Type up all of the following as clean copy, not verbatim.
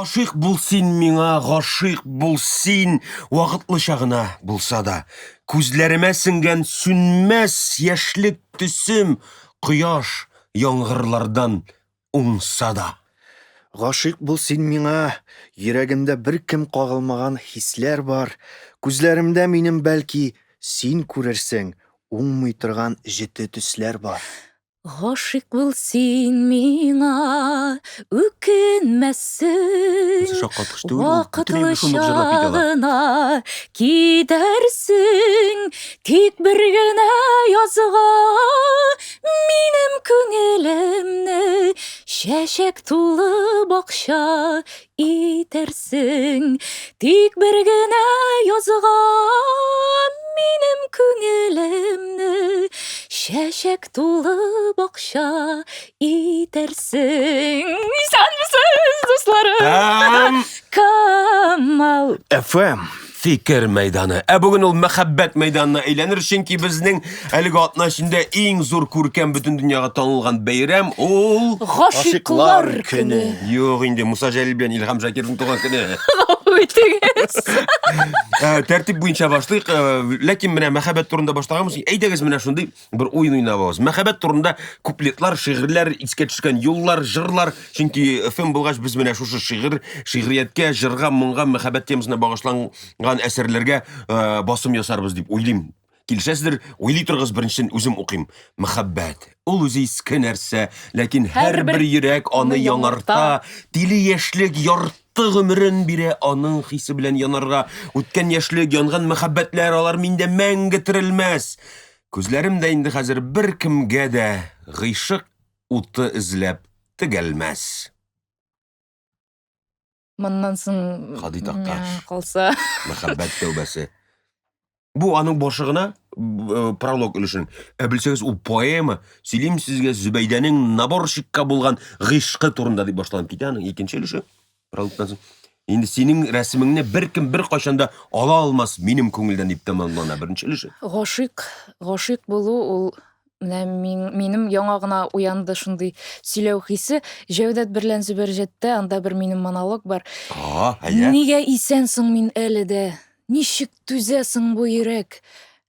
Гашыйк бул син миңа, гашыйк бул син, вакытлыча гына булса да. Күзләремә сеңгән сүнмәс яшьлек төсем, кояш яңгырлардан уңса да. Гашыйк бул син миңа, йөрәгемдә беркем кагылмаган хисләр бар. Күзләремдә минем, бәлки, син күрерсең, уңмый торган җете төсләр бар. Гашыйк бул син миңа, үкенмәссең. Шаккаткыч түгел, ул бөтен әйбер шундук җырлап китә ала. Гына китәрсең, тик бер генә язга минем күңелемне чәчәк тулы бакча итәрсең. Тик бер генә язга минем күңелемне чәчәк тулы бакча итәрсең. Исәнмесез, дусларым! Һәм Камал! FM. Фикер мәйданы. Ә бүген ул мәхәббәт мәйданына әйләнер, чөнки безнең әлеге атна эчендә иң зур күркәм бөтен дөньяга танылган бәйрәм ул Гашыйклар көне. Юк инде, Муса Җәлил белән Илһам Шакировның туган көне. Гафу итегез. Э, тәртип буенча башлыйк, э, ләкин менә мәхәббәт турында башлаганбыз. Әйдәгез менә шундый бер уен уйнап алабыз. Мәхәббәт турында куплетлар, шигырьләр, искә төшкән юллар, җырлар. Чөнки FM булгач, без менә шушы шигырь, шигърияткә, җырга, моңга, мәхәббәт темасына багышланган әсәрләргә э, басым ясарбыз дип уйлыйм. Килешәсездер, уйлый торыгыз, беренчедән үзем укыйм. Мәхәббәт. Ул үзе иске нәрсә, ләкин һәрбер йөрәк аны яңарта. Тиле яшьлек ярты гомерен бирә аның хисе белән янарга. Үткән яшьлек, янган мәхәббәтләр, алар миндә мәңге терелмәс. Күзләрем дә инде хәзер беркемгә дә гыйшык уты эзләп тегәлмәс. Моннан соң Һади Такташ. миңа калса. Мәхәббәт тәүбәсе. Бу аның башы гына, э, пролог өлешен. Ә белсәгез, ул поэма. Сөйлим сезгә Зөбәйдәнең наборщикка булган гыйшкы турында дип башланып китә аның икенче өлеше. Прологтан соң. Инде синең рәсемеңне беркем беркайчан да ала алмас минем күңелдән дип тәмамлана беренче өлеше. Гашыйк, гашыйк булу ул менә мин, минем яңа гына уянды шундый сөйләү хисе. Җәүдәт берлән Зөбәрҗәттә анда бер минем монолог бар. А, әйе. Нигә исән соң мин әле дә? Ничек түзә соң бу йөрәк?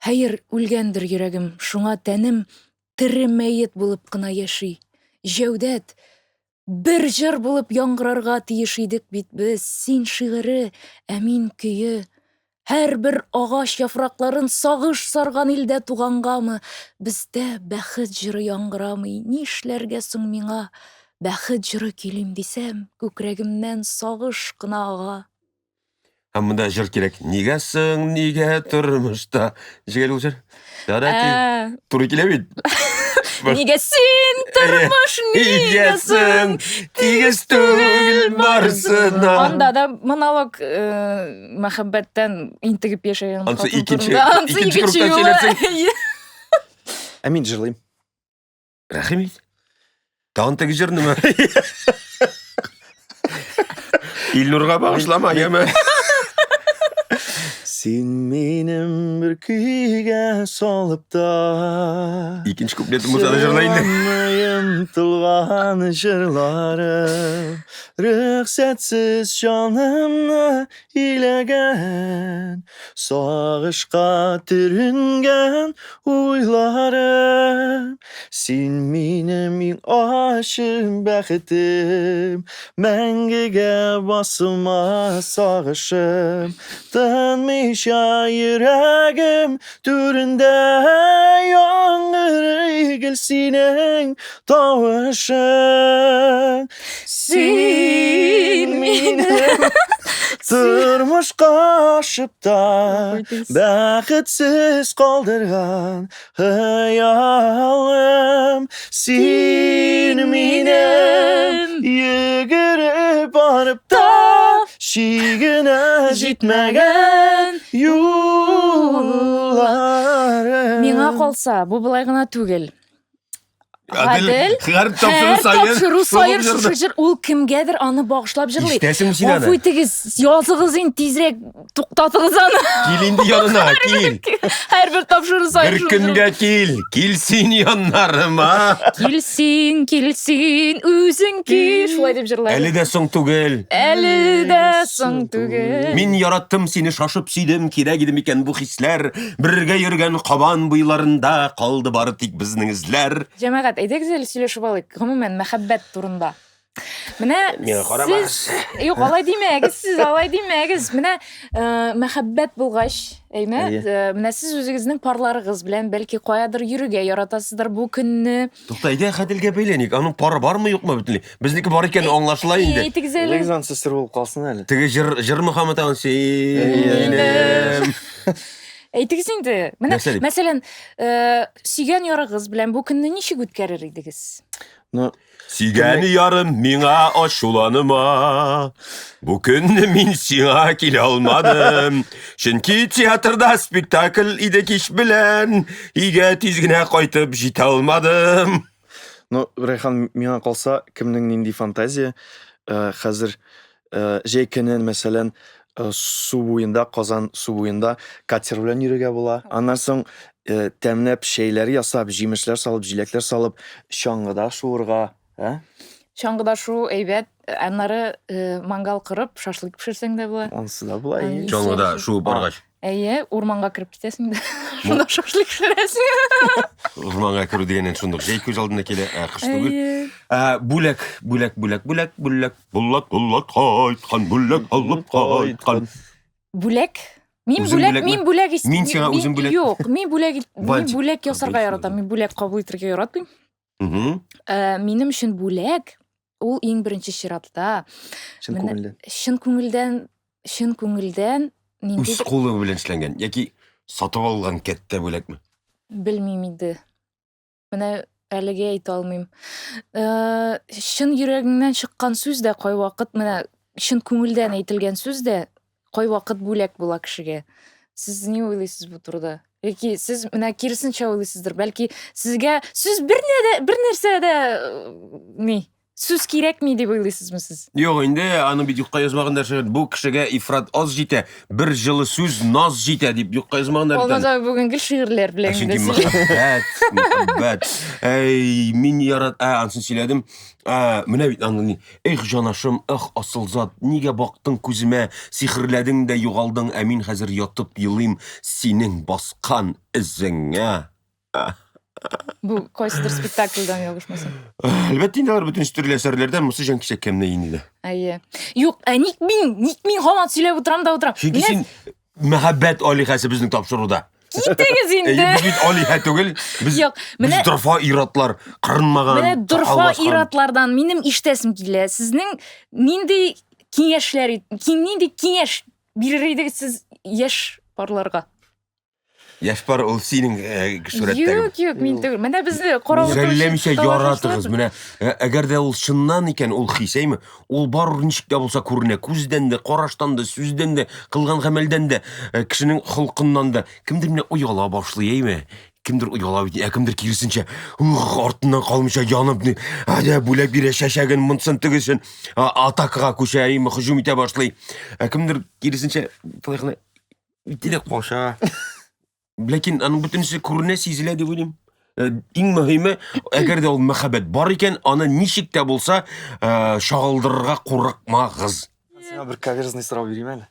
Хәер, үлгәндер йөрәгем, шуңа тәнем тере мәет булып кына яши. Җәүдәт, Бер җыр булып яңгырарга тиеш идек бит без, син шигыре, ә мин көе. Һәрбер агач яфракларын сагыш сарган илдә тугангамы, бездә бәхет җыры яңгырамый, нишләргә соң миңа? Бәхет җыры көйлим дисәм, күкрәгемнән сагыш кына ага. Һәм монда җыр кирәк. Нигә соң, нигә тормышта? Ничек әле ул җыр? Тарати. Ә, Туры килә бит. Нигә син тормыш, нигә соң? Тигез түгел барсына. Анда да монолог э, мәхәббәттән интегеп яшәгән Ансы хатын икенче- турында. Ансы икенче икенче кругтан юлы. сөйләрсең. Ә мин җырлыйм. Рәхим ит. Тагын теге җырнымы? Илнурга багышлама, яме. Син минем бер көйгә салып та Икенче куплеты булса да җырла инде. Җырламыйм тулган җырларым Рөхсәтсез җанымны Иләгән, сагышка төренгән уйларым, Син минем иң ачы бәхетем, Мәңгегә басылмас сагышым, Тынмыйча йөрәгем түрендә Яңгырый гел синең тавышың. Син минем тормышка ашып та бәхетсез калдырган хыялым. Син минем йөгереп барып та чигенә җитмәгән юлларым. Миңа калса, бу болай гына түгел. Гадел, һәр тапшыру һәр саен тапшыру шул саен ук җырны. шушы җыр ул кемгәдер аны багышлап җырлый. Ишетәсеңме син Гафу аны? итегез, языгыз инде тизрәк, туктатыгыз аны. Кил инде янына, кил. Һәрбер тапшыру саен Бер шуны көнгә кил, кил син яннарыма. Кил син, кил син, үзең кил. Шулай дип җырлай. Әле дә соң түгел. Әле дә соң түгел. Мин яраттым сине, шашып сөйдем, кирәк иде микән бу хисләр? Бергә йөргән Кабан буйларында калды бары тик безнең эзләр. Җәмәгать, әйдәгез әле сөйләшеп алыйк, гомумән, мәхәббәт турында. Менә Миңа карамагыз. сез, юк, алай димәгез, сез алай димәгез. Менә э, мәхәббәт булгач, әйме, Әйе. э, менә сез үзегезнең парларыгыз белән бәлки каядыр йөрергә яратасыздыр бу көнне. Тукта, әйдә Гаделгә бәйләник. Аның пары бармы, юкмы бөтенләй? Безнеке бар икән, аңлашыла инде. Әйтегез әле. Әйдәгез анысы сер булып калсын әле. Теге җыр җыр Мөхәммәт аны синем. Әйтегез инде. Менә, Нәрсә дип? мәсәлән, э, сөйгән ярыгыз белән бу көнне ничек үткәрер идегез? Ну, Сөйгән ярым миңа ачуланыма. Бу көнне мин сиңа килә алмадым. Чөнки театрда спектакль иде кич белән. Өйгә тиз генә кайтып җитә алмадым. Ну, Райхан, миңа калса, кемнең нинди фантазия, э, хәзер э, җәй көнен, мәсәлән, э, су буенда, Казан су буенда катер белән йөрергә була. Аннан соң э, тәмләп чәйләр ясап, җимешләр салып, җиләкләр салып, чаңгыда шуырга, ә? Чаңгыда шуу әйбәт, аннары э, мангал кырып, шашлык пешерсәң дә була. Ансы да була. Ай. и. Чаңгыда шуып баргач. Әйе, урманга кереп китәсең дә. Шунда шашлык пешерәсең. Урманга керү дигәннән шундук җәй күз алдына килә, ә кыш түгел. Әйе. Ә, бүләк, бүләк, бүләк, бүләк, бүләк. Булат, булат кайткан, бүләк алып кайткан. Бүләк? Мин Үзең бүләк, бүләкме? мин бүләк ис- Мин сиңа үзем бүләк. Юк, мин бүләк, мин Бантик. бүләк ясарга Бантик. яратам. Мин бүләк кабул итәргә яратмыйм. Мгм. Ә, минем өчен бүләк ул иң беренче чиратта Чын Менә- күңелдән. чын күңелдән, чын күңелдән Үз ниндидер кулы белән эшләнгән яки сатып алган кәттә бүләкме? белмим инде. Менә әлегә әйтә алмыйм. Э, чын йөрәгеңнән чыккан сүз дә кайвакыт менә чын күңелдән әйтелгән сүз дә кайвакыт бүләк була кешегә. Сез ни уйлыйсыз бу турыда? Яки сез менә киресенчә уйлыйсыздыр. Бәлки сезгә сүз бер дә бер нәрсә дә э, ни сүз кирәкми дип уйлыйсызмы сез? Юк, инде аны бит юкка язмаганнар шигырь. Бу кешегә ифрат аз җитә, бер җылы сүз наз җитә дип юкка язмаганнар бит Алмаз аны. абый бүген гел шигырьләр Ә белән Чөнки генә сөйли. мәхәббәт, мәхәббәт. Әй, мин ярат, ә, анысын сөйләдем. Ә, менә бит аны ни. Эх, җанашым, эх, асылзат, нигә бактың күземә, сихерләдең дә югалдың, ә мин хәзер ятып елыйм синең баскан эзеңә. Бу кайсыдыр спектакльдән ялгышмасам. Әлбәттә инде алар бөтен төрле әсәрләрдән монысы җан кисәккәмне инде. Әйе. Юк, ә ник мин, ник мин һаман сөйләп утырам да утырам. Чөнки Менә син мәхәббәт алиһәсе безнең тапшыруда. китегез Әйе, инде. без бит алиһә түгел. Без, Юк, без менә дорфа иратлар, кырынмаган, менә дорфа сакал баскан. иратлардан минем ишетәсем килә. Сезнең нинди киңәшләр, нинди киңәш бирер идегез сез яшь парларга? Яшь пар ул синең сурәттәге. Юк, юк, мин түгел. Менә безне карап утыручы Жәлләмичә яратыгыз. тамашачылар- Менә әгәр дә ул чыннан икән, ул хис, әйме? Ул барыбер ничек тә булса күренә. Күздән дә, караштан да, сүздән дә, кылган гамәлдән дә, кешенең холкыннан да. Кемдер менә ояла башлый, әйме? Кемдер ояла бит, ә кемдер киресенчә, ух, артыннан калмыйча янып, ни, әдә бүләк бирә чәчәген, монсын, тегесен, атакага күчә, әйме, һөҗүм итә башлый. Ә кемдер киресенчә, былай гына итә дә кача. Ләкин аның бөтенесе күренә, сизелә дип уйлыйм. Иң мөһиме, әгәр дә ул мәхәббәт бар икән, аны ничек тә булса чагылдырырга курыкмагыз. Сиңа бер каверзный сорау бирим әле.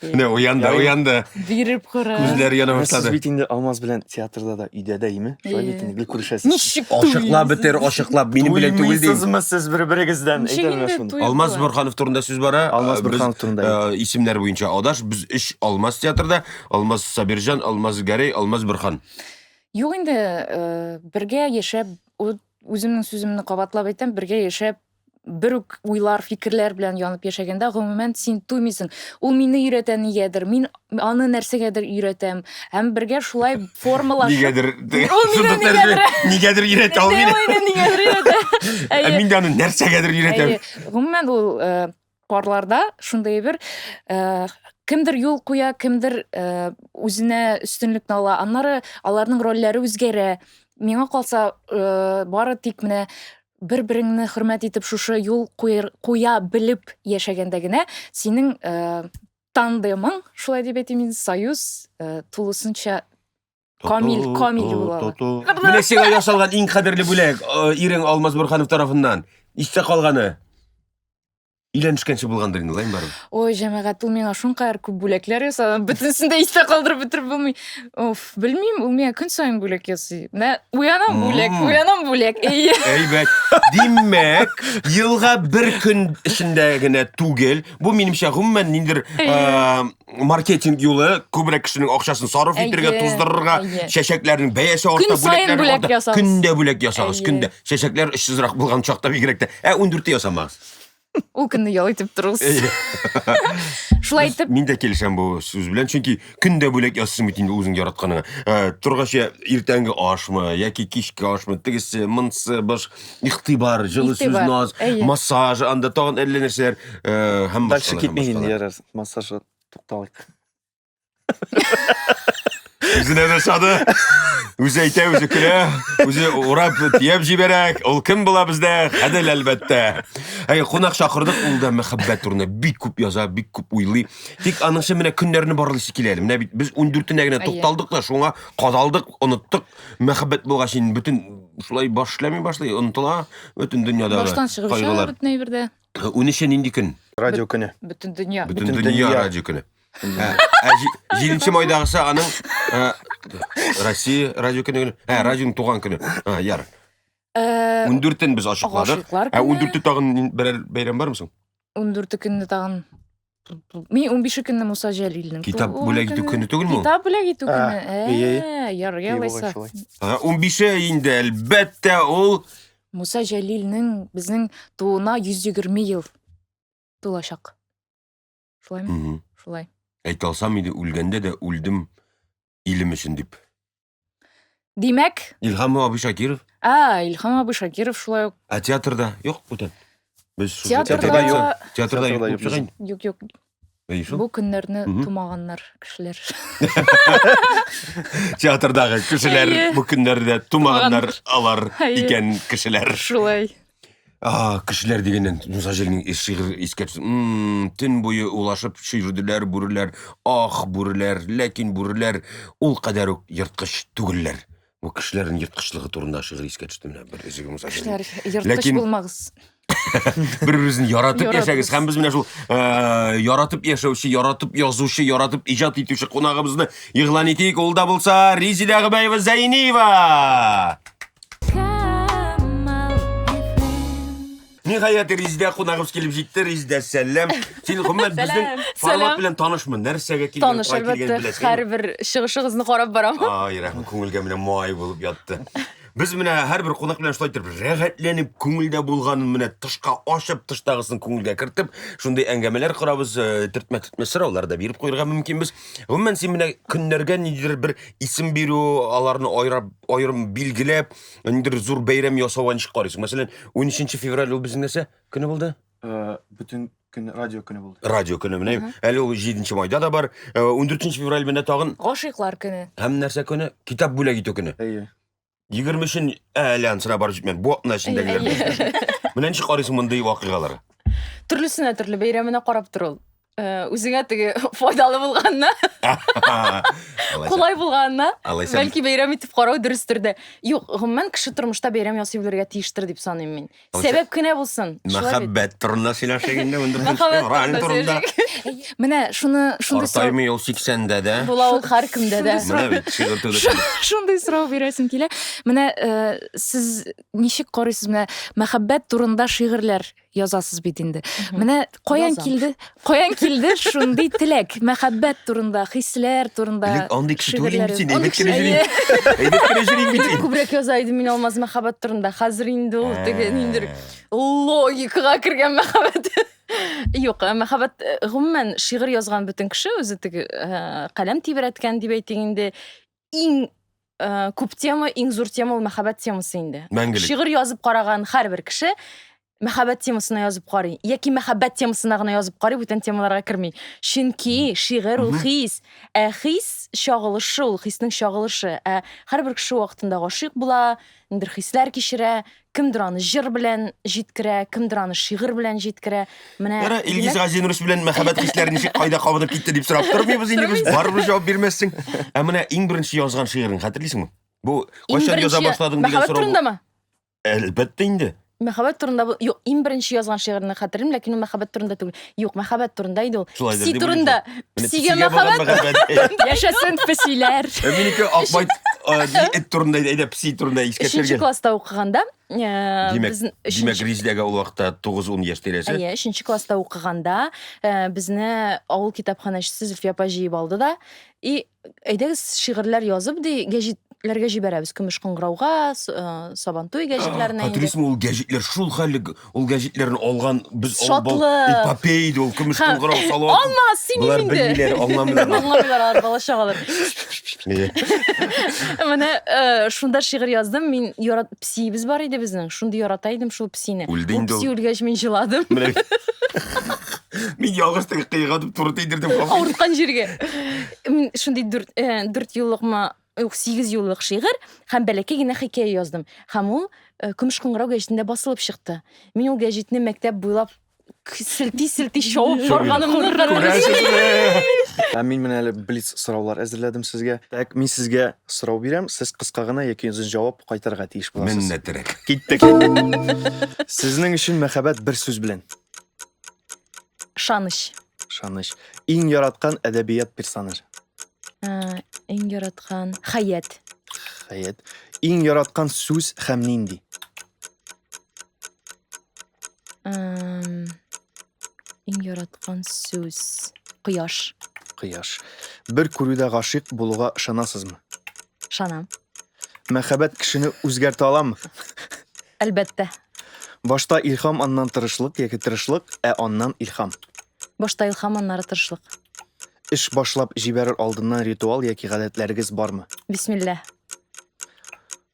Менә уянды, Ярый. уянды. Биреп кара. Күзләре яна Менә Сез башлады. бит инде Алмаз белән театрда да, өйдә дә, име? Шулай бит Әйе. инде, гел күрешәсез. Ничек Ачыклап бетер, ачыклап, минем белән түгел дим. Туймыйсызмы сез бер-берегездән? Ничек Әйтә менә инде шуны. туй- Алмаз була? Борһанов турында сүз бара. Алмаз Без, Борһанов турында. исемнәр буенча адаш, без өч Алмаз театрда, Алмаз Сабирҗан, Алмаз Гәрәй, Алмаз Борһан. Юк инде, бергә яшәп, үземнең сүземне кабатлап әйтәм, бергә яшәп, бер үк уйлар, фикерләр белән янып яшәгәндә, гомумән, син туймыйсың. Ул мине өйрәтә нигәдер, мин аны нәрсәгәдер өйрәтәм. Һәм бергә шулай формалашып... Нигәдер, Ул мине нигәдер. нигәдер өйрәтә ул мине. Ул мине нигәдер өйрәтә. Ә Әйе. мин дә аны нәрсәгәдер өйрәтәм. Әйе. Гомумән, ул парларда шундый бер кемдер юл куя, кемдер үзенә өстенлекне ала. Аннары аларның рольләре үзгәрә. Миңа калса, э, бары тик менә бер-береңне хөрмәт итеп шушы юл куя белеп яшәгәндә генә синең э, тандемың, шулай дип әйтим инде, союз э, тулысынча камил, камил була ала. Менә сиңа ясалган иң кадерле бүләк, ирең Алмаз Борһанов тарафыннан. Истә калганы. Өйләнешкәнче булгандыр инде, лайм барыбер. Ой, җәмәгать, ул миңа шуңкадәр күп бүләкләр ясады, бөтенесен дә истә калдырып бетереп булмый. Оф, белмим, ул миңа көн саен бүләк ясый. Менә уянам бүләк, уянам бүләк. Әйе. Әйбәт. Димәк, елга бер көн эчендә генә түгел, бу минемчә гомумән ниндидер маркетинг юлы, күбрәк кешенең акчасын сарыф итәргә, туздырырга, чәчәкләрнең бәясе арта, Көн саен бүләк ясагыз. Көндә бүләк ясагыз, көндә. Чәчәкләр очсызрак булган чакта бигрәк тә. Ә 14-тә ясамагыз. Ул көнне ял итеп торыгыз. Шулай итеп. Мин дә килешәм бу сүз белән, чөнки көндә бүләк ясыйсың бит инде үзең яратканыңа. Э, торгач я иртәнге ашмы, яки кичке ашмы, тегесе, монысы, баш игътибар, җылы сүз, наз, массаж, анда тагын әллә нәрсәләр э, һәм Дальше китми инде, ярар, массажга тукталыйк. Үзенә дә ошады. Үзе әйтә, үзе көлә, үзе урап төяп җибәрә. Ул кем була бездә? Гадел, әлбәттә. Әй, кунак чакырдык, ул да мәхәббәт турында бик күп яза, бик күп уйлый. Тик аныңчы менә көннәрне барлыйсы килә әле. Менә бит без 14-енә генә тукталдык та, шуңа кадалдык, оныттык. Мәхәббәт булгач инде бөтен шулай баш эшләми башлый, онытыла бөтен дөньядагы Баштан чыгып оча бөтен әйбер дә. 13-е нинди көн? Радио көне. Бөтен дөнья. Бөтен дөнья радио көне. Ә җиденче майдагысы аның Россия радио көне. Ә, радионың туган көне. А, яр. 14-ен без ачыкладык. Ә 14-е тагын берәр бәйрәм бармы соң? 14 көнне тагын Мин 15 көнне Муса Җәлилнең. Китап бүләк итү көне түгелме ул? Китап бүләк итү көне. Ә, ярый алайса. 15-е инде әлбәттә ул Муса Җәлилнең безнең тууына 120 ел тулачак. Шулаймы? Шулай. Әйтә алсам иде, үлгәндә дә үлдем илем өчен дип. Димәк, Илһам абый Шакиров. А, Илһам абый Шакиров шулай ук. Ә театрда юк бүтән. Без театрда юк. Театрда юк. Юк, юк. Бу көннәрне тумаганнар кешеләр. Театрдагы кешеләр бу көннәрдә тумаганнар алар икән кешеләр. Шулай. А, кешеләр дигәннән Муса Җәлилнең шигырь искә төште. Төн буе улашып йөрделәр бүреләр. Ах, бүреләр, ләкин бүреләр ул кадәр үк ерткыч түгелләр. Бу кешеләрнең ерткычлыгы турында шигырь искә төште менә бер өзеге Муса Җәлил. Кешеләр ерткыч булмагыз. Бер-беребезне яратып яшәгез һәм без менә шул э, яратып яшәүче, яратып язучы, яратып иҗат итүче кунагыбызны игълан итик. Ул да булса Резидә Гобәева Зәйниева. Ниһаять, Резидә кунагыбыз килеп җитте. Резидә, сәлам. Син гомумән безнең формат белән танышмы? Нәрсәгә килгән, Таныш, әлбәттә. Һәрбер чыгышыгызны карап барам. Ай, рәхмәт, күңелгә менә май булып ятты. Без менә һәрбер кунак белән шулай итеп рәхәтләнеп, күңелдә булганын менә тышка ачып, тыштагысын күңелгә кертеп, шундый әңгәмәләр корабыз, э, төртмә-төртмә сораулар да биреп куярга мөмкинбез. Гомумән, син менә көннәргә ниндидер бер исем бирү, аларны аерып, аерым билгеләп, ниндидер зур бәйрәм ясауга ничек карыйсың? Мәсәлән, 13 февраль ул безнең нәрсә көне булды? Э, бөтен көн радио көне булды. Радио көне менә. Әле ул 7 майда да бар. 14 э, февраль менә тагын Гашыйклар көне. Һәм нәрсә көне? Китап бүләк итү көне. Әйе. 23-ен әле анысына барып җитмәде. Бу атна эчендәгеләр. Менә ничек карыйсың мондый вакыйгаларга? Төрлесенә төрле бәйрәменә карап тор ул. Э, үзеңә теге файдалы булганына, кулай булганына, бәлки бәйрәм итеп карау дөрестер дә. Юк, гомумән кеше тормышта бәйрәм ясый белергә тиештер дип саныйм мин. Сәбәп кенә булсын. Мәхәббәт турында сөйләшик инде, февраль турында. Менә шуны шундый сорау. Картаймый ул 80-дә дә. Була ул һәркемдә дә. Менә бит шигырь түгел. Шундый сорау бирәсем килә. Менә э, сез ничек карыйсыз менә мәхәббәт турында шигырьләр язасыз бит инде. Менә каян килде, каян килде шундый теләк, мәхәббәт турында, хисләр турында. Элек андый кеше түгел инде син, әйбәт кенә йөри. Әйбәт кенә йөри бит син. Күбрәк яза идем мин Алмаз мәхәббәт турында. Хәзер инде ул теге ниндидер логикага кергән мәхәббәт. Юк, э, мәхәббәт э, гомумән шигырь язган бөтен кеше үзе теге э, каләм тибрәткән дип әйтик инде иң күп тема, иң зур тема ул мәхәббәт темасы инде. Мәңгелек. Шигырь язып караган һәрбер кеше Мәхәббәт темасына язып карый яки мәхәббәт темасына гына язып карый, бүтән темаларга керми. Чөнки шигырь ул хис, ә хис чагылышы ул, хиснең чагылышы. Ә һәрбер кеше вакытында гашыйк була, ниндидер хисләр кичерә, кемдер аны җыр белән җиткерә, кемдер аны шигырь белән җиткерә. Менә Яра, Илгиз Газинуров белән мәхәббәт хисләре ничек кайда кабынып китте дип сорап тормыйбыз инде без, барыбер җавап бирмәссең. Ә менә иң беренче язган шигырен хәтерлисеңме? Бу кайчан яза башладың дигән сорау. Мәхәббәт турындамы? Әлбәттә инде. Мәхәббәт турында бу, юк, иң беренче язган шигырьне хәтерлим, ләкин ул мәхәббәт турында түгел. Юк, мәхәббәт турында иде ул. Шулайдыр Песи дип турында. уйлыйм. Менә Песигә песигә булган мәхәббәт. мәхәббәт. Яшәсен песиләр. Ә Минеке Акбай э, эт турында иде, әйдә песи турында искә Өченче төшергән. класста укыганда, э, Димәк, безнең димәк өченче Резидәгә ул вакытта 9-10 яшь тирәсе. Әйе, өченче класста укыганда, э, безне авыл китапханәчесе Зөлфия апа җыеп алды да, и Әйдәгез, шигырьләр язып, ди, гәҗитләргә җибәрәбез. Көмеш кыңгырауга, э, Сабантуй гәҗитләренә инде. Хәтерлисеңме, ул гәҗитләр шул хәлле, ул гәҗитләрне алган без Шатлык. Эпопея иде ул көмеш кыңгырау салават. Алма, син Болар инде. белмиләр, аңламыйлар. Аңламыйлар алар бала чагалар. Менә э, шунда шигырь яздым. Мин ярат псиебез бар иде безнең. Шундый ярата идем шул псине. Үлде Ул инде ул. пси үлгәч мин җыладым. Менә Мин ялгыш теге кыйга дип туры тидердем. Авырткан җиргә. Мин шундый дүрт, э, дүрт юллыкмы, юк, сигез юллык шигырь һәм бәләкәй генә хикәя яздым. Һәм ул э, Көмеш кыңгырау гәҗитендә басылып чыкты. Мин ул гәҗитне мәктәп буйлап селти-селти чабып барганымны Күрәсезме? Ә мин менә әле блиц сораулар әзерләдем сезгә. Так, мин сезгә сорау бирәм, сез кыска гына яки озын җавап кайтарырга тиеш буласыз. Меннәтерәк. Киттек. Сезнең өчен мәхәббәт бер сүз белән. Ышаныч. Ышаныч. Иң яраткан әдәбият персонажы. Ә, Иң яраткан Хәят. Хәят. Иң яраткан сүз һәм нинди? Эм, Иң яраткан сүз кояш. Кояш. Бер күрүдә гашыйк булуга ышанасызмы? Ышанам. Мәхәббәт кешене үзгәртә аламы? Әлбәттә. Башта илһам, аннан тырышлык яки тырышлык, ә аннан илһам. Башта илһам, аннары тырышлык. Эш башлап җибәрер алдыннан ритуал яки гадәтләрегез бармы? Бисмилла.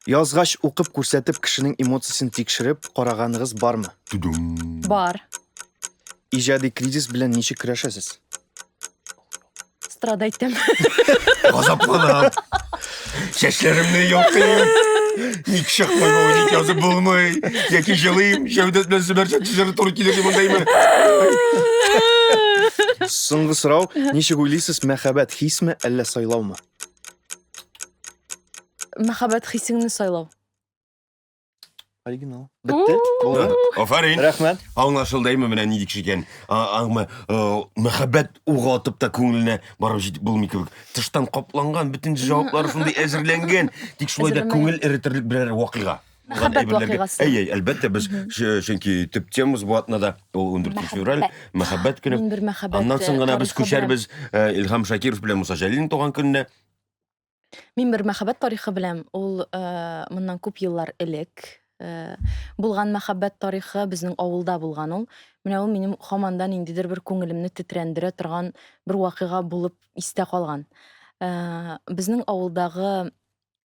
Язгач, укып күрсәтеп, кешенең эмоциясен тикшереп караганыгыз бармы? Тудум. Бар. Иҗади кризис белән ничек көрәшәсез? Страдать итәм. Газапланам. Чәчләремне йолкыйм. Ник чыкмый бу, ник язып булмый. Яки җылыйм, Җәүдәт белән Зөбәрҗәт җыры туры килер дип уйлыймы? Соңгы сорау, ничек уйлыйсыз, мәхәббәт хисме, әллә сайлаумы? Мәхәббәт хисеңне сайлау. Оригинал. Бетте. Булды. Афәрин. Рәхмәт. Аңлашылды әйме менә ни дикше икән. Аңмы, мәхәббәт угы атып та күңеленә барып җитеп булмый кебек. Тыштан капланган бөтен җаваплар шундый әзерләнгән. Тик шулай да күңел эретерлек берәр вакыйга. Мәхәббәт вакыйгасы. Әй, әй, әлбәттә без чөнки төп темабыз бу атнада ул 14 февраль, мәхәббәт көне. Мин бер мәхәббәт. Аннан соң гына без күчәрбез Илһам Шакиров белән Муса Җәлилнең туган көненә. Мин бер мәхәббәт тарихы беләм. Ул э, моннан күп еллар элек э, булган мәхәббәт тарихы безнең авылда булган ул. Менә ул минем һаман да ниндидер бер күңелемне тетрәндерә торган бер вакыйга булып истә калган. Э, безнең авылдагы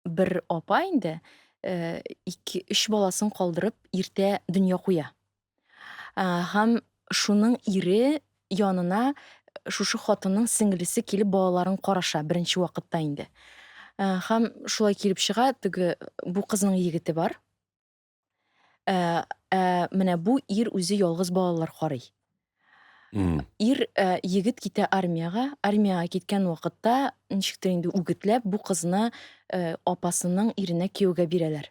бер апа инде э, ике, өч баласын калдырып иртә дөнья куя. Һәм шуның ире янына шушы хатынның сеңлесе килеп балаларын караша беренче вакытта инде. Һәм шулай килеп чыга, теге бу кызның егете бар. Ә, ә, менә бу ир үзе ялгыз балалар карый. Ир ә, егет китә армиягә. Армиягә киткән вакытта ничектер инде үгетләп бу кызны ә, апасының иренә кияүгә бирәләр.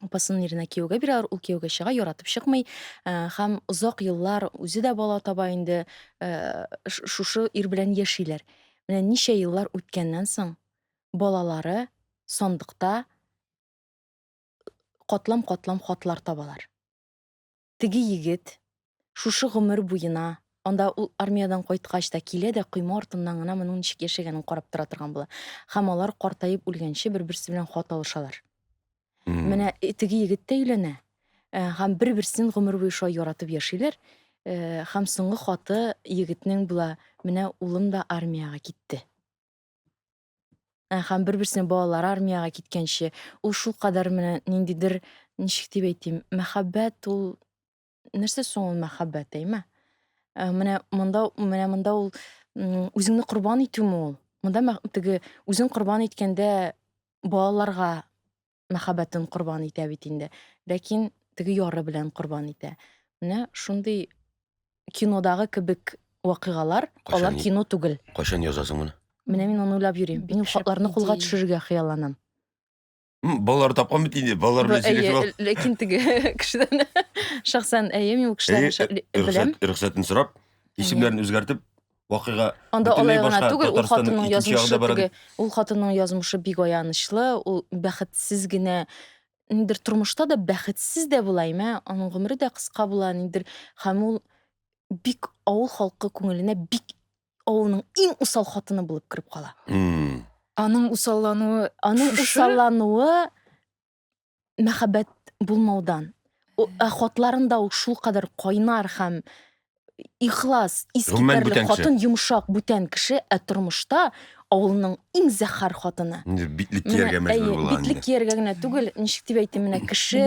Апасының иренә кияүгә бирәләр, ул кияүгә чыга, яратып чыкмый. Э, һәм озак еллар үзе дә бала таба инде, э, шушы ир белән яшиләр. Менә ничә еллар үткәннән соң балалары сандыкта катлам-катлам хатлар табалар. Теге егет шушы гомер буена анда ул армиядән кайткач та килә дә койма артыннан гына моның ничек яшәгәнен карап тора торган була. Һәм алар картаеп үлгәнче бер-берсе белән хат алышалар. Менә э, теге егет тә өйләнә. Э, һәм бер-берсен гомер буе шулай яратып яшиләр. Э, һәм соңгы хаты егетнең була, менә улым да армиягә китте. Ә, һәм бер-берсенең балалары армиягә киткәнче, ул шулкадәр менә ниндидер ничек дип әйтим, мәхәббәт ул нәрсә соң ул мәхәббәт, әйме? Э, менә монда менә монда ул үзеңне корбан итүме ул? Монда теге үзен корбан иткәндә балаларга мәхәббәтен корбан итә бит инде. Ләкин теге яры белән корбан итә. Менә шундый кинодагы кебек вакыйгалар, алар кино түгел. Кайчан язасың моны? Менә мин аны уйлап йөрим. Мин хатларны кулга төшерергә хыялланам. Балалар тапкан бит инде, балалар белән сөйләшеп ал. Ләкин теге кешедән шәхсән әйе, мин ул кешеләрне беләм. Рөхсәтен сорап, исемнәрен үзгәртеп, вакыйга Анда алай гына түгел, ул хатынның язмышы теге, ул хатынның язмышы бик аянычлы, ул бәхетсез генә ниндер тормышта да бәхетсез дә була, әйме, аның гомере дә кыска була, ниндер һәм ул бик авыл халкы күңеленә бик авылның иң усал хатыны булып кереп кала. Аның усаллануы, аның усаллануы мәхәббәт булмаудан. Ә хатларында ул шулкадәр кайнар һәм ихлас, искитәрлек хатын, йомшак, бүтән кеше, ә тормышта авылның иң зәһәр хатыны. Инде битлек кияргә мәҗбүр була. Битлек кияргә генә түгел, ничек дип әйтим, менә кеше,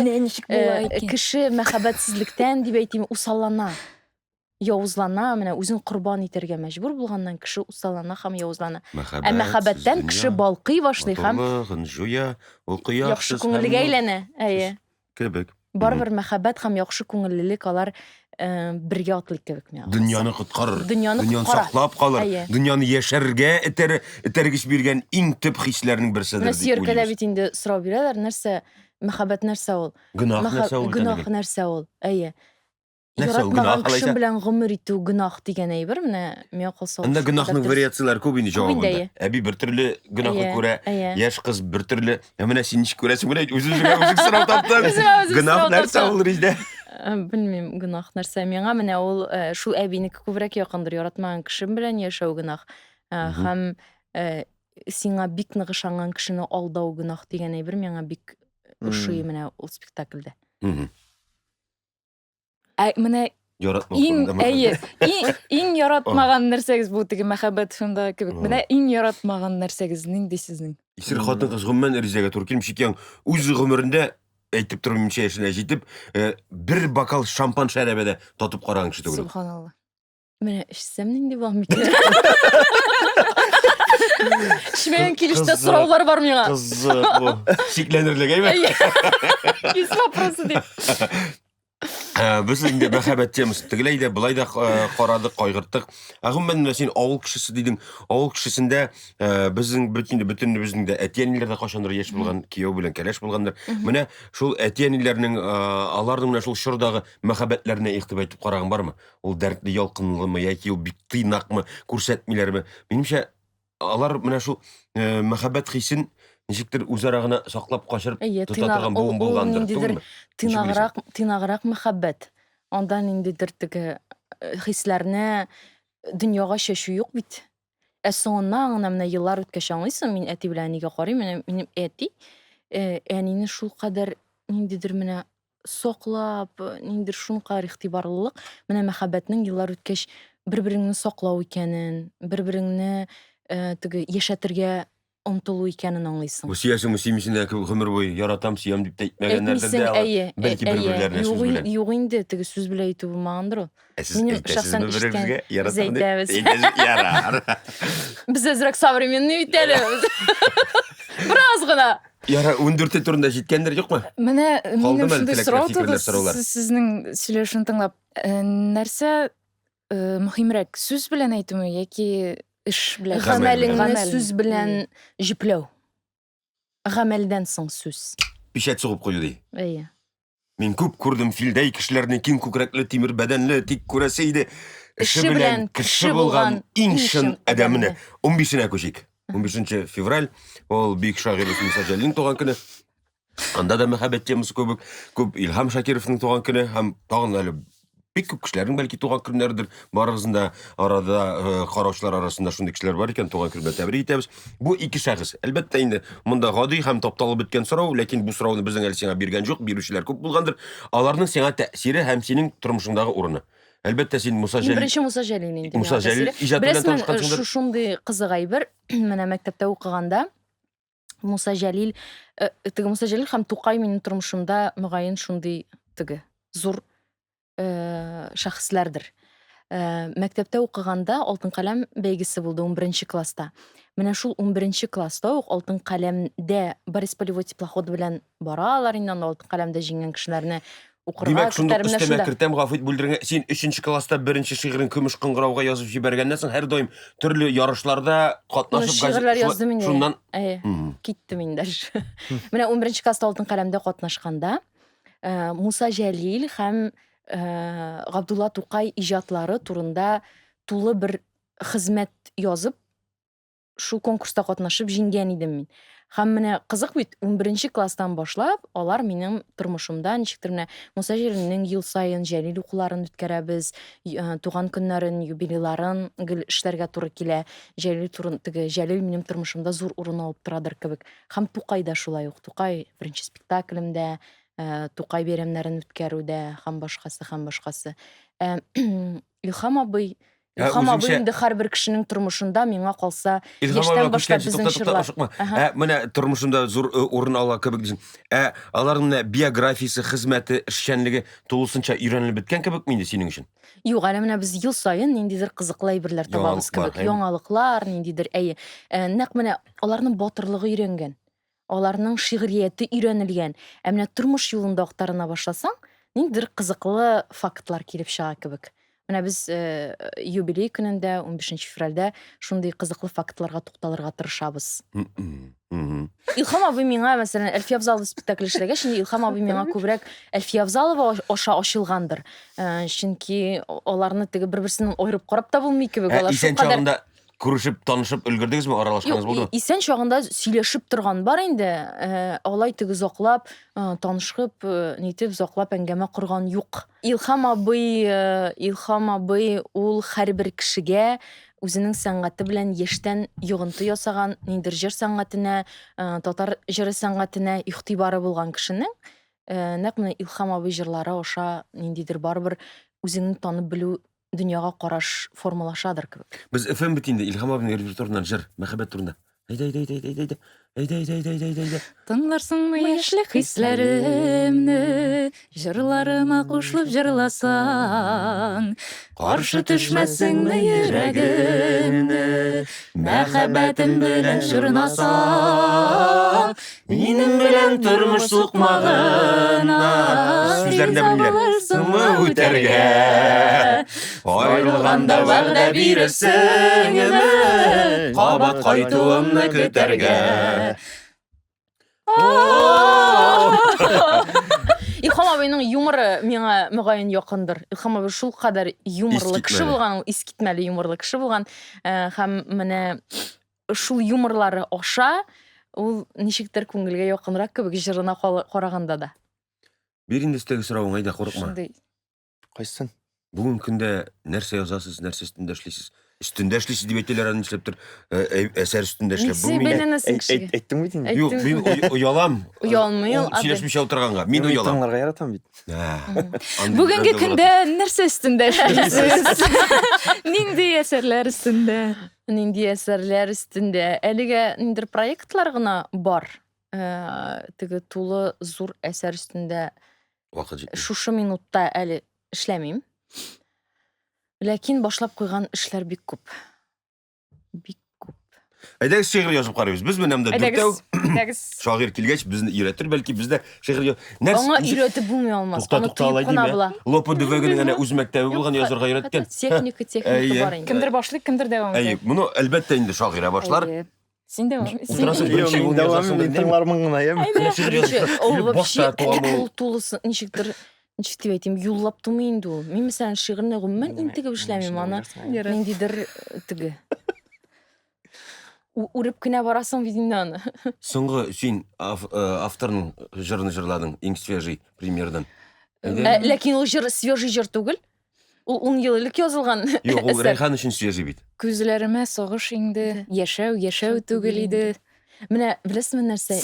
кеше мәхәббәтсезлектән дип әйтим, усаллана. Явызлана, менә үзен корбан итәргә мәҗбүр булганнан кеше усаллана һәм явызлана. Ә мәхәббәттән кеше балкый башлый һәм матурлыгын җуя, ул кояшсыз яхшы күңеллегә әйләнә. Әйе. Кебек. Барыбер мәхәббәт һәм яхшы күңеллелек алар э, бергә атлый кебек миңа. Дөньяны коткарыр. Дөньяны Дөньяны саклап калыр. Дөньяны яшәргә этәр, этәргеч биргән иң төп хисләрнең берседер Менә сөяркәдә бит инде сорау бирәләр, нәрсә мәхәббәт нәрсә ул? Гөнаһ нәрсә ул? Гөнаһ нәрсә ул? Әйе. Нәрсә ул гөнаһ алайса? Кешем белән гомер итү гөнаһ дигән әйбер менә миңа калса. Анда гөнаһның вариацияләре күп инде җавабында. Әби бер төрле гөнаһны күрә, яшь кыз бер төрле. Ә менә син ничек күрәсең? Менә үзеңә үзең сорау таптың. Гөнаһ нәрсә ул, Резидә? Э, белмим, гөнаһ нәрсә. Миңа менә ул э, шул әбинеке күбрәк якындыр. Яратмаган кешем белән яшәү гөнаһ. Э, һәм сиңа бик нык ышанган кешене алдау гөнаһ дигән әйбер миңа бик ошый менә ул спектакльдә. Ә менә Яратмау иң турында әйе, иң, иң яратмаган нәрсәгез бу теге мәхәббәт шунда кебек. Менә иң яратмаган нәрсәгез нинди сезнең? Исер хатын-кыз гомумән Резидәгә туры килми, чөнки аның үз гомерендә әйтеп тормыйм ничә яшенә җитеп, э, бер бокал шампан шәрабе дә татып караган кеше түгел. ул. Субханалла. Менә эчсәм нинди булам микән? Эчмәгән килештә Кызык. сораулар бар миңа. Кызык бу. Шикләнерлек әйме? Есть вопросы дип. Ә, Без инде мәхәббәт темасын тегеләй дә, былай да э, карадык, кайгырттык. Ә гомумән менә син авыл кешесе дидең. Авыл кешесендә э, безнең бөтен бөтенебезнең дә әти-әниләр дә кайчандыр яшь булган, кияү белән кәләш булгандыр. Менә шул әти-әниләрнең э, аларның менә шул чордагы мәхәббәтләренә игътибар итеп караган бармы? Ул дәртле, ялкынлымы яки ул бик тыйнакмы, күрсәтмиләрме? Минемчә, алар менә шул э, мәхәббәт хисен ничектер үзара гына саклап качырып Әйе, тота тыйнак, торган ул, буын ул булгандыр, ниндидер түгелме? Ничек уйлыйсың? тыйнаграк, тыйнаграк мәхәббәт. Анда ниндидер теге э, хисләрне дөньяга чәчү юк бит. Ә соңыннан гына менә еллар үткәч аңлыйсың, мин әти белән әнигә карыйм, менә минем әти э, әнине шулкадәр ниндидер менә саклап, ниндидер шулкадәр игътибарлылык, менә мәхәббәтнең еллар үткәч бер-береңне саклау икәнен, бер-береңне э, теге яшәтергә омтылу икәнен аңлыйсың. Бу сөясеңме, сөймисең дә гомер буе яратам, сөям дип тә әйтмәгәннәрдер Әйтмисең, дә алар. әйе, Бәлки әйе. бер-берләренә сүз Юк, белән. юк инде, теге сүз белән әйтү булмагандыр ул. Ә сез Минем әйтәсезме шәхсән ишеткән, бер-берегезгә без яратам дип? әйтәбез. Әйтәсез, ярар. Без әзрәк современный бит әле. Бераз гына. Ярар, 14 турында җиткәндер, юкмы? Менә минем Калдымы әле шундый теләкләр, сорау туды фикерләр, сораулар? сезнең сөйләшүне тыңлап. Э, нәрсә э, мөһимрәк, сүз белән әйтүме яки эш белән? Гамәл белән. Гамәлеңне Гамәл. сүз белән җөпләү. Гамәлдән соң сүз. Печать сугып кую ди. Әйе. Мин күп күрдем филдәй кешеләрне киң күкрәкле тимер бәдәнле, тик күрәсе иде. Эше белән кеше булган иң чын адәмне. 15-енә күчик. 15 февраль, ул бөек шагыйрь Муса Җәлилнең туган көне. Анда да мәхәббәт темасы күп, күп Илһам Шакировның туган көне һәм тагын әле бик күп кешеләрнең бәлки туган көннәредер. Барыгызның да арада э, караучылар арасында шундый кешеләр бар икән, туган көн белән тәбрик итәбез. Бу ике шәхес. Әлбәттә инде монда гади һәм тапталып беткән сорау, ләкин бу сорауны безнең әле сиңа биргән юк, бирүчеләр күп булгандыр. Аларның сиңа тәэсире һәм синең тормышыңдагы урыны. Әлбәттә, син Муса Мин Җәлил беренче Муса Җәлил инде. Муса миңа Җәлил тәэсире. иҗаты белән Беләсезме, танышкансыңдыр. шушындый кызык әйбер, менә мәктәптә укыганда. Муса Җәлил, э, теге Муса Җәлил һәм Тукай минем тормышымда мөгаен шундый теге зур э, шәхесләрдер. Э, мәктәптә укыганда Алтын каләм бәйгесе булды 11 класста. Менә шул 11 класста ук Алтын каләмдә Борис Полевой теплоходы белән баралар инде анда Алтын каләмдә җиңгән кешеләрне укырга Димәк, шундук кертәр. Менә өстәмә шунда. кертәм, гафу ит бүлдергәнгә. Син өченче класста беренче шигырен көмеш кыңгырауга язып җибәргәннән соң һәрдаим төрле ярышларда катнашып Ну, шигырьләр яздым инде. Шуннан Әйе. Мгм. Киттем инде. Менә 11 класста Алтын каләмдә катнашканда э, Муса Җәлил һәм э, Габдулла Тукай иҗатлары турында тулы бер хезмәт язып, шул конкурста катнашып җиңгән идем мин. Һәм менә кызык бит, 11 класстан башлап, алар минем тормышымда ничектер менә Муса Җәлилнең ел саен Җәлил укуларын үткәрәбез, э, туган көннәрен, юбилейларын гел эшләргә туры килә. Җәлил турын теге Җәлил минем тормышымда зур урын алып торадыр кебек. Һәм Тукай да шулай ук. Тукай беренче спектаклемдә, э, Тукай бәйрәмнәрен үткәрүдә һәм башкасы, һәм башкасы. Э, Илһам абый Ә, Илһам абый үзеңчә- инде һәрбер кешенең тормышында миңа калса Илһам яшьтән абыйга башлап күчкәнче, безнең тукта, тукта, чорлар. ашыкма. Аһа. Ә менә тормышында зур э, урын ала кебек дисең. Ә аларның менә биографиясе, хезмәте, эшчәнлеге тулысынча өйрәнелеп беткән кебекме инде синең өчен? Юк, әле менә без ел саен ниндидер кызыклы әйберләр табабыз Яңалык бар, кебек. әйе. Яңалыклар, ниндидер, әйе. Э, Нәкъ менә аларның батырлыгы өйрәнгән. Аларның шигърияте өйрәнелгән. Ә менә тормыш юлында актарына башласаң, ниндидер кызыклы фактлар килеп чыга кебек. Менә без э, юбилей көнендә, 15 февральдә шундый кызыклы фактларга тукталырга тырышабыз. Мгм. Мгм. Илһам абый миңа, мәсәлән, Әлфия Авзалова спектакле эшләгәч, инде Илһам абый миңа күбрәк Әлфия Авзалова аша ачылгандыр. Э, Чөнки аларны теге бер-берсеннән аерып карап та булмый кебек. Ә Алар исән шулкадәр чагында күрешеп, танышып өлгердегезме, аралашканыгыз Юк, булдымы? исән чагында сөйләшеп торган бар инде. Э, алай теге озаклап, э, танышып, э, нитеп озаклап әңгәмә корган юк. Илһам абый, э, Илһам абый ул һәрбер кешегә үзенең сәнгате белән яшьтән йогынты ясаган, ниндидер җыр сәнгатенә, э, татар җыры сәнгатенә игътибары булган кешенең э, нәкъ менә Илһам абый җырлары аша ниндидер барыбер үзеңне танып белү дөньяга караш формалашадыр кебек. Без FM бит инде Илһам абының репертуарыннан җыр, мәхәббәт турында. Әйдә, әйдә, әйдә, әйдә, әйдә. Әйдә, әйдә, әйдә, әйдә, әйдә, әйдә. Тыңларсыңмы яшьлек хисләремне, җырларыма кушылып җырласаң, каршы төшмәссеңме йөрәгемне, мәхәббәтем белән чорнасаң, Минем белән тормыш сукмагына Сүзләрен дә белмиләр. Сыңмы үтәргә. Аерылганда вәгъдә бирерсеңме, кабат кайтуымны көтәргә. Илһам абыйның юморы миңа мөгаен якындыр. Илһам абый шул кадәр юморлы кеше Искитмәле. булган, ул искитмәле юморлы кеше булган. Э, Һәм менә шул юморлары аша ул ничектер күңелгә якынрак кебек җырына караганда да. Бир инде өстәге соравың, әйдә, курыкма. Шундый. Кайсын? Бүгенге көндә нәрсә язасыз, нәрсә өстендә эшлисез? Өстендә эшлисез дип әйтәләр аны нишләптер. Э, э, әсәр өстендә эшләп Ничек булмый. бәйләнәсең кешегә? Әйттең бит инде. Юк, мин оялам. Оялмый ул, Ул сөйләшмичә утырганга. Мин Мин оялам. тыңларга яратам бит. Ә, Бүгенге көндә нәрсә өстендә эшлисез? Нинди әсәрләр өстендә? Нинди әсәрләр өстендә? Әлегә ниндидер проектлар гына бар. Э, теге тулы зур әсәр өстендә вакыт җитми. Шушы минутта әле эшләмим. Ләкин башлап куйган эшләр бик күп. Бик күп. Әйдәгез шигырь язып карыйбыз. Без менә монда дүртәү. Әйдәгез. Шагыйрь килгәч, безне өйрәтер, бәлки без дә шигырь Нәрс... Аңа өйрәтеп булмый алмас. Тукта, тукта, алай димә. Лопа Дөвәгенең әнә үз мәктәбе булган, язырга өйрәткән. Техника, техника бар инде. Кемдер башлый, кемдер дәвам итә. Әйе, моны әлбәттә инде шагыйрә башлар. Син дәвам. Утырасың, беренче юлын язасың. Мин тыңлармын гына, яме. Ул вообще ул тулысы ничектер ничек дип әйтим, юллап тумый инде ул. Мин мәсәлән шигырьне гомумән интегеп эшләмим аны. Ниндидер теге үреп кенә барасың бит инде аны. Соңгы син авторның җырын җырладың, иң свежий премьердан. Ләкин ул җыр свежий җыр түгел. Ул 10 ел элек язылган. Юк, ул Рәйхан өчен свежий бит. Күзләремә сагыш иңде, яшәү яшәү түгел иде. Менә беләсезме нәрсә?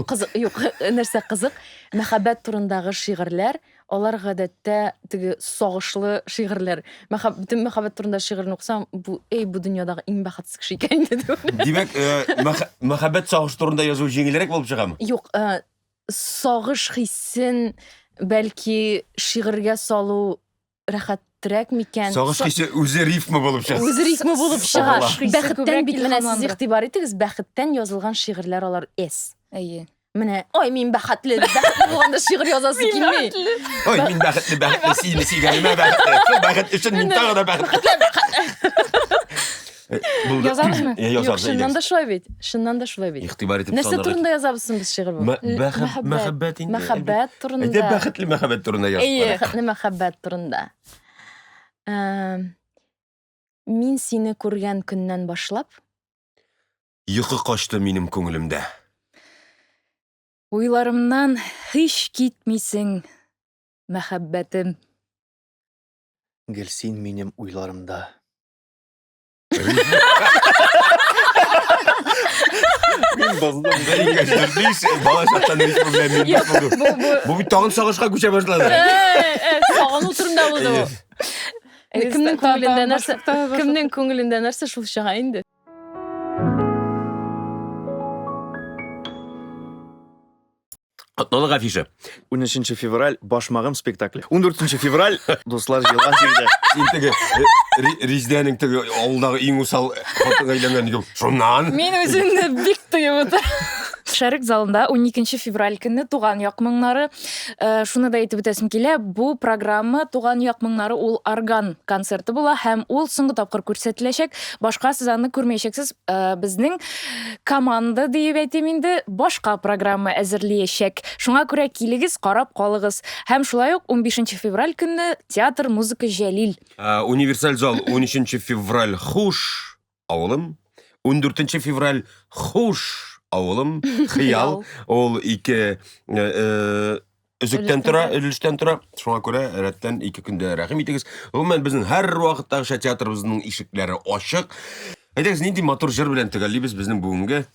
Кызык, юк, нәрсә кызык? Мәхәббәт турындагы шигырьләр, алар гадәттә теге сагышлы шигырьләр. Мәхәб, бөтен мәхәббәт турында шигырьне укысам, бу эй, бу дөньядагы иң бәхетсез кеше икән инде дип уйлыйм. Димәк, э, мәхәббәт сагыш турында язу җиңелрәк булып чыгамы? Юк, э, сагыш хисен бәлки шигырьгә салу рәхәтрәк микән? Сагыш хисе үзе рифма булып чыга. Үзе рифма булып чыга. Бәхеттән бит менә сез игътибар итегез, бәхеттән язылган шигырьләр алар эс. Әйе. Менә, ой, мин бәхетле, бәхетле булганда шигырь язасы килми. Ой, мин бәхетле, бәхетле, сине сөйгәнемә бәхетле. Шул бәхет өчен мин тагы да бәхетле. Э, Язабызмы? Э, Юк, чыннан да шулай бит. Чыннан да шулай бит. Игътибар итеп Нәрсә турында язабыз соң без шигырь бу? Мәхәббәт инде. Мәхәббәт турында. Әйдә бәхетле мәхәббәт турында язып Әйе, бәхетле мәхәббәт турында. Мин сине күргән көннән башлап Йокы качты минем күңелемдә. Уйларымнан һич китмисең, мәхәббәтем. Гел син минем уйларымда. Мин боздым. Бала чактан рифма белән мин бу Бу бит тагын сагышка күчә башлады. Сагыну турында булды бу. Кемнең күңелендә нәрсә, кемнең күңелендә нәрсә шул чыга инде. Атналык афиша. 13 февраль Башмагым спектакле. 14 февраль дуслар җыелган җирдә. Син теге э, Риздәнең теге авылдагы иң усал хатынга әйләнгән идең. Шуннан. Мин үземне бик тоеп утырам. Шәрык залында 12 февраль көнне Туган як моңнары. Э, шуны да әйтеп үтәсем килә, бу программа Туган як моңнары ул орган концерты була һәм ул соңгы тапкыр күрсәтеләчәк. Башка сез аны күрмәячәксез. Э, безнең команда диеп әйтим инде, башка программа әзерлиячәк. Шуңа күрә килегез, карап калыгыз. Һәм шулай ук 15 февраль көнне театр музыка Җәлил. Э, универсаль зал 13 февраль хуш авылым. 14 февраль хуш авылым. Хыял. Ул ике э, өзектән тора, өлештән тора. Шуңа күрә рәттән ике көндә рәхим итегез. Гомумән, безнең һәр вакыттагыча театрыбызның ишекләре ачык. Әйдәгез, нинди матур җыр белән төгәллибез безнең бүгенге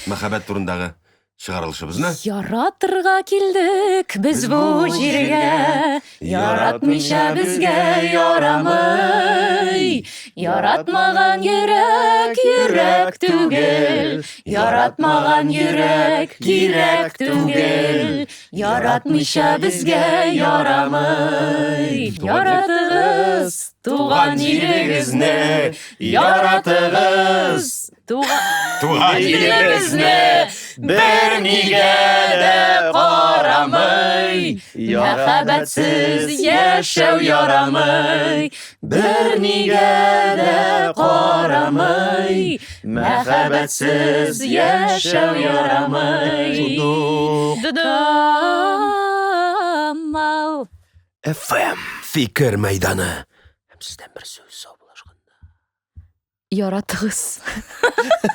мәхәббәт турындагы чыгарылышыбызны. Яратырга килдек без бу җиргә, яратмыйча безгә ярамый. Яратмаган йөрәк йөрәк түгел, яратмаган йөрәк кирәк түгел. Яратмыйча безгә ярамый. Яратыгыз туган җирегезне, яратыгыз туган җиребезне, бернигә дә карамый. Мәхәббәтсез яшәү ярамый, бернигә дә карамый. Мәхәббәтсез яшәү ярамый. Камал. FM фикер мәйданы. Һәм сездән бер сүз саубуллашканда. Яратыгыз.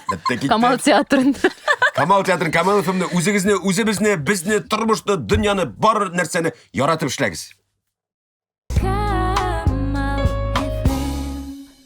Бетте китте. Камал театрында. Камал театрын, Камал FM-ны, үзегезне, үзебезне, безне, тормышны, дөньяны, бар нәрсәне яратып эшләгез.